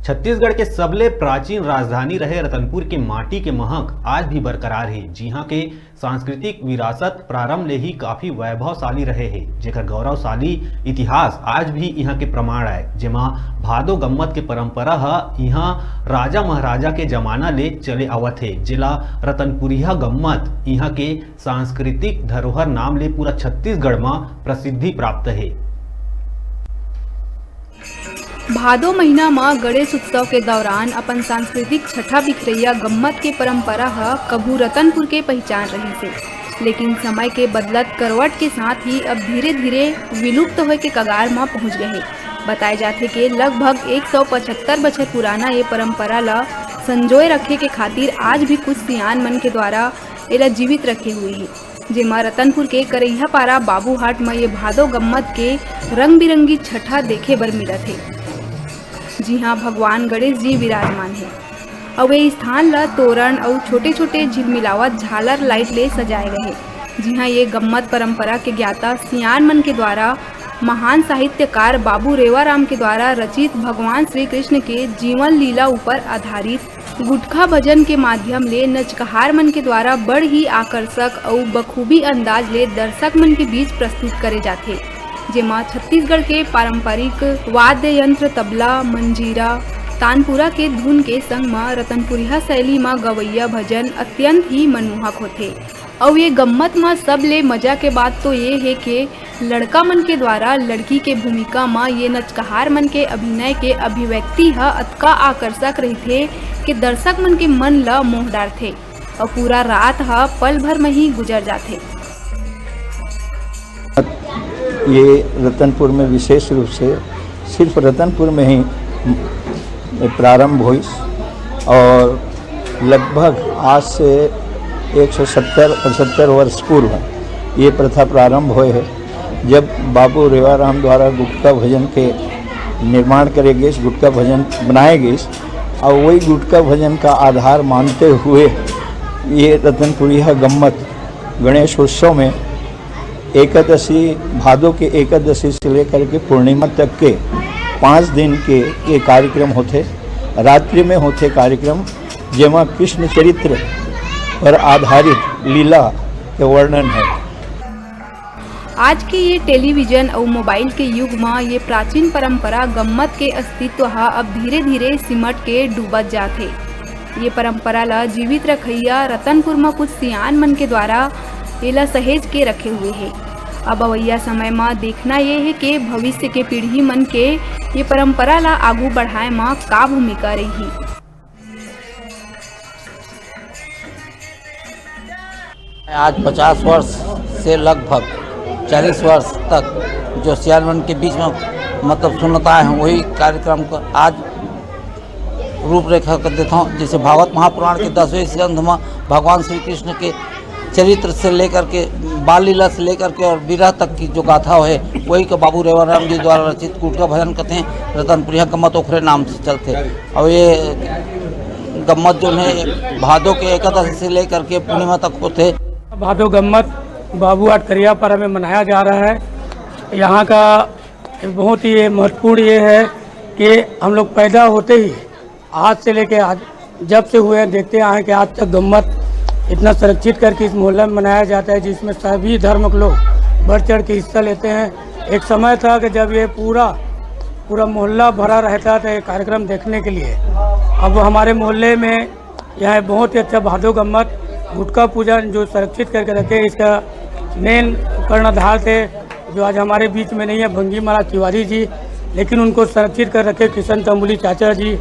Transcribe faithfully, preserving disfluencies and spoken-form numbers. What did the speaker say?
छत्तीसगढ़ के सबले प्राचीन राजधानी रहे रतनपुर के माटी के महक आज भी बरकरार हे, जिहां के सांस्कृतिक विरासत प्रारंभ ले ही काफी वैभवशाली रहे हे, जेकर गौरवशाली इतिहास आज भी इहां के प्रमाण आय, जेमा भादो गम्मत के परंपरा ह इहां राजा महाराजा के जमाना ले चले आवत हे, जेला रतनपुरिया गम्मत इहां के सांस्कृतिक धरोहर नाम ले पूरा छत्तीसगढ़ म प्रसिद्धि प्राप्त हे। भादो महीना म गणेश उत्सव के दौरान अपन सांस्कृतिक छठा बिखरैया गम्मत के परंपरा ह कभू रतनपुर के पहिचान रहिस हे, लेकिन समय के बदलत करवट के साथ ही अब धीरे-धीरे विलुप्त होए के कगार म पहुंच गए हे। बताए जाथे के लगभग एक सौ पचहत्तर बछर पुराना ये परंपरा ल संजोए रखे के खातिर आज भी कुछ सियान मन के द्वारा एला जीवित रखे हुए हे, जेमा रतनपुर के करैहापारा बाबूहाट म ये भादो गम्मत के रंग-बिरंगी छठा देखे बर मिलत हे, जिहां भगवान गणेश जी विराजमान हे। अउ ये स्थान ल तोरण अउ छोटे-छोटे झिलमिलावत झालर लाइट ले सजाए गए हे, जिहां ये गम्मत परंपरा के ज्ञाता सियान मन के द्वारा महान साहित्यकार बाबू रेवाराम के द्वारा रचित भगवान श्री कृष्ण के जीवन लीला ऊपर आधारित गुटखा भजन के माध्यम ले नचकहार मन के द्वारा बड़ ही आकर्षक अउ बखूबी अंदाज ले दर्शक मन के बीच प्रस्तुत करे जाथे, जेमा छत्तीसगढ़ के पारंपरिक वाद्य यंत्र तबला, मंजीरा, तानपुरा के धुन के संग म रतनपुरिहा शैली म गवैया भजन अत्यंत ही मनमोहक होथे। अउ ये गम्मत म सबले मजा के बात तो ये हे के लड़का मन के द्वारा लड़की के भूमिका म ये नचकहार मन के अभिनय के अभिव्यक्ति ह अतका आकर्षक रहिथे कि दर्शक मन के मन ल मोह डारथे अउ पूरा रात ह पल भर म ही गुजर जाथे। ये रतनपुर में विशेष रूप से सिर्फ रतनपुर में ही प्रारंभ होइस और लगभग आज से एक सौ सत्तर पचहत्तर वर्ष पूर्व ये प्रथा प्रारंभ होए है, जब बाबू रेवाराम द्वारा गुटका भजन के निर्माण करे गए, गुटका भजन बनाए गए और वही गुटका भजन का आधार मानते हुए ये रतनपुरिया गम्मत गणेश उत्सव में एकादशी, भादो के एकादशी से लेकर के पूर्णिमा तक के पाँच दिन के ये कार्यक्रम होथे। रात्रि में होथे कार्यक्रम, जेमा कृष्ण चरित्र पर आधारित लीला के वर्णन है। आज के ये टेलीविजन अउ मोबाइल के युग म ये प्राचीन परंपरा गम्मत के अस्तित्व ह अब धीरे-धीरे सिमट के डूबत जात हे। ये परंपरा ल जीवित रखइया रतनपुर म कुछ सियान मन के द्वारा एला सहेज के रखे हुए हे। अब अवइया समय म देखना ये हे के भविष्य के पीढ़ी मन के ये परंपरा ल आगू बढ़ाए म का भूमिका रही। आज पचास वर्ष से लगभग चालीस वर्ष तक जो सियान मन के बीच में मतलब सुन्नताएँ हैं, वही कार्यक्रम को आज रूपरेखा कर देता हूँ। जैसे भागवत महापुराण के दसवें स्कंध में भगवान श्री कृष्ण के चरित्र से लेकर के, बाल लीला से लेकर के और विरह तक की जो गाथा है, वही को बाबू रेवाराम जी द्वारा रचित गुटका भजन कथे रतनपुरिया गम्मत ओखरे नाम से चलते। और ये गम्मत जो है भादो के एकादशी से लेकर के पूर्णिमा तक होते। भादो गम्मत बाबूहाट करियापारा में मनाया जा रहा है। यहाँ का बहुत ही महत्वपूर्ण ये है कि हम लोग पैदा होते ही आज से लेके आज जब से हुए हैं, देखते आए हैं कि आज तक गम्मत इतना संरक्षित करके इस मोहल्ला में मनाया जाता है, जिसमें सभी धर्म के लोग बढ़ चढ़ के हिस्सा लेते हैं। एक समय था कि जब ये पूरा, पूरा मोहल्ला भरा रहता था ये कार्यक्रम देखने के लिए। अब हमारे मोहल्ले में यहाँ बहुत ही अच्छा भादो गम्मत, गुटका पूजन जो संरक्षित करके रखे, इसका मेन कर्णधार थे जो आज हमारे बीच में नहीं है, भंगी महाराज तिवारी जी, लेकिन उनको संरक्षित कर रखे किशन तंबुली चाचा जी।